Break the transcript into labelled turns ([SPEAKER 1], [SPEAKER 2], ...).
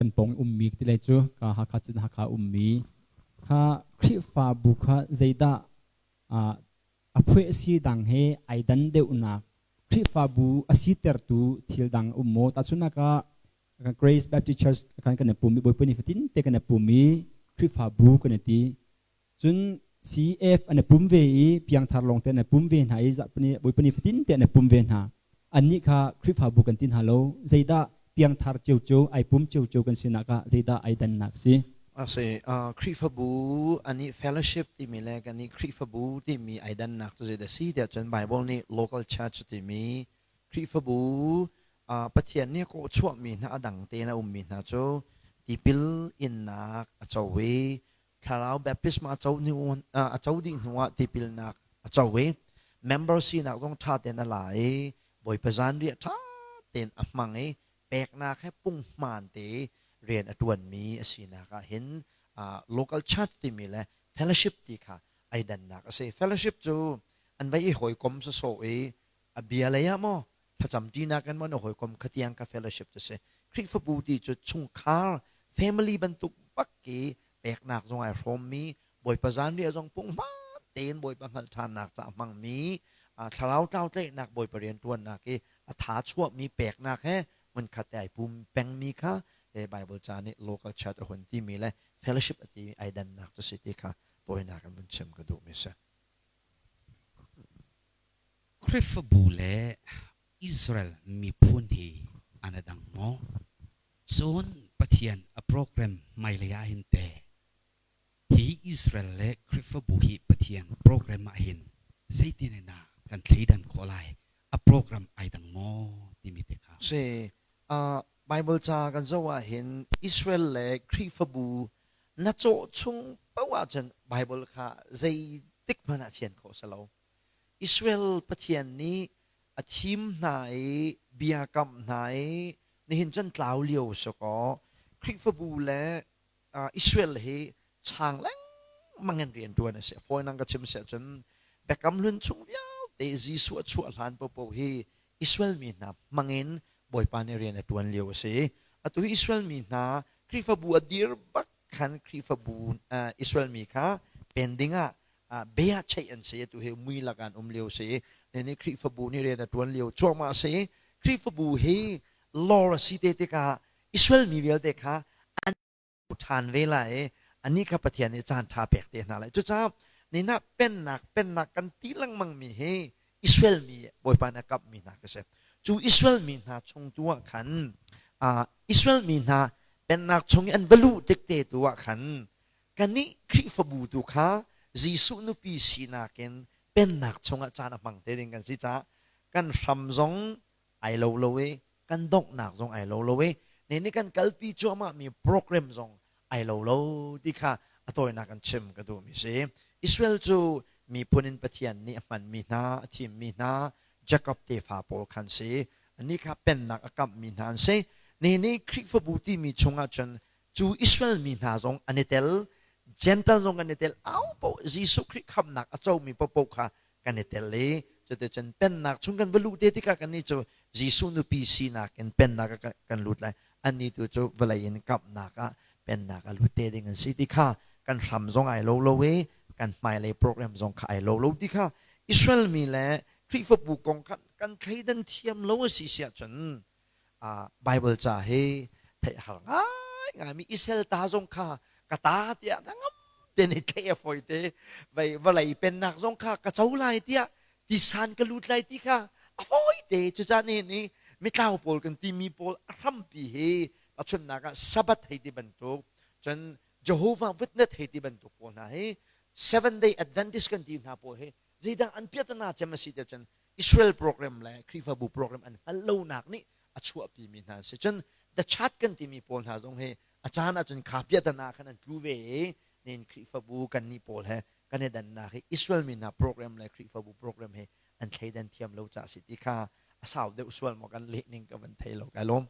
[SPEAKER 1] Kan pawng ummi ti lai cu ka Hakha cun Hakha ummi kha Khrihfabu kha zeidah a phueh si dang he ai dan deuhnak Khrihfabu a sitertu thil dang um maw? Tahchunhnak ah Grace Baptist Church kan kan i pum i Bawipa ni fatin te kan i pum i Khrihfabu kan i ti. Cun CF an i pum ve i piangthar lawng te an i pum ve hna i Bawipa ni fatin te an i pum ve hna. Annih kha Khrihfabu kan ti hna lo. Zeidah piangthar ciocio ai pum ciocio kan sinak ah zeidah ai dannak si?
[SPEAKER 2] A si. Khrihfabu ani fellowship timi le kan i Khrihfabu timi ai dannak cu zeidah si tiah cun Bible nih local church timi Khrihfabu Pathian nih a kawhchuahmi hna a dang tein a ummi hna cu tipil innak a co i thlarau baptisma a co hnu a co dih hnuah tipilnak a co i member sinak zong ṭha tein a la i Bawipa zanriah ṭha tein a hmang i peknak he punghman te rian a ṭuanmi a sinak ah hin local church timi le fellowship ti kha ai dannak a si. Fellowship cu an vai i hawikom sawsawh i a bia lei ah maw thlacam ṭinak in maw na hawikom khatiang ka fellowship cu si. Khrihfabu ti cu chungkhar family bantuk bak i peknak zong ai hrawmmi Bawipa zanriah zong punghman tein Bawipa hngalh ṭhannak ca hmangmi thlarau tlau tlaihnak Bawipa rianṭuannak i a tha chuahmi peknak he hmunkhat te ai pum pengmi kha Bible ca nih local church a hun timi le fellowship a ti ai dannak cu si ti kha tawinak in vun chim ka duhmi si.
[SPEAKER 3] Khrihfabu le Israel miphun hi an i dang maw? Cun Pathian a program hmailei ah hin teh hi Israel le Khrihfabu hi Pathian program ah hin zeitin in dah kan thleidan khawh lai? A program ai dang maw timi te kha.
[SPEAKER 2] Si. Bible ca kan zoh ah hin Israel le Khrihfabu na cawh chung paoh ahcun Bible kha zeitik hmanh ah fian khawh si lo. Israel Pathian nih a thim hna i bia kamh hna i nihin cun tlau lio si kaw Khrihfabu le Israel hi chang lengmang in rian ṭuan a si. Fawinak ka chim si ahcun Biakam Hlun chung vialte Jesuh a chuah hlan paohpaoh hi Israel mi hna hmangin Bawipa nih rian a ṭuan lio a si. Atu hi Israel mi hna Khrihfabu a dir bak khan Khrihfabu Israel mi kha pen dingah bia cheih an si. Atu hi mui lakah an um lio si. Nih Khrihfabu nih rian a ṭuan lio cuahmah a si. Khrihfabu hi lawr a si te tikah Israel mi vialte kha an ṭhan ve lai i anih kha Pathian nih caan ṭha pek te hna lai. Cucaah nina pennak pennak kan ti lengmang mi hi Israel mi Bawipa nih a kamhmi hna ka si. Cu Israel mi hna chung tu ah khan Israel mi hna pennak chung i an va luh tik te tu ah khan kannih Khrihfabu tu kha Jesuh nupi sinak in pennak chungah caan a hmang te ding kan si caah kan hram zong ai lo lo i kan donghnak zong ai lo lo i ne nih kan kalpi cuahmah mi program zong ai lo lo ti kha a tawinak an chim ka duhmi si. Israel cu miphun in Pathian nih a hmanmi hna, a thimmi hna, Jacob tefa pawl khan si. Anih kha pennak a kamhmi hna an si. Ne nih Khrihfabu timi chungah cun cu Israel mi hna zong an i tel, Gentile zong an i tel, au paoh Jesuh Khrih khamhnak a comi paohpaoh kha kan i tel i cuticun pennak chung kan va luh te tikah kannih cu Jesuh nupi sinak in pennak ah kan lut lai annih tu cu vawlei in kamhnak ah pennak ah lut te ding an si ti kha kan hram zong ai lo lo i kan hmailei program zong kha ai lo lo ti kha Israel mi le Khrihfabu kong kha kan thleidan thiam lo a si siah cun Bible ca hi theih har ngai mi Israel ta zong kha ka ta tiah ngam te nih theih a fawi te vei vawlei pennak zong kha ka co lai tiah tisan ka lut lai ti kha a fawi te cucah ni ni mitlau pawl kan timi pawl a hrampi hi tachunnak ah Sabbath hei ti bantuk cun Jehovah Witness hei ti bantuk pawl hna hi Seven Day Adventist kan ti hna pawl hi zeidang an piatana cem a si te cun Israel program le Khrihfabu program an hngalh lonak nih a chuahpimi hna an si. Cun the chat kan timi pawl hna zong hi a caan ahcun kha piahtana khan an tlu ve i nin Khrihfabu kannih pawl he kan i dannak hi Israel mi hna program le Khrihfabu program he an thleidan thiam lo caah si ti kha a sau deuh sual maw kan leh ning ka van thei lo kai lawm.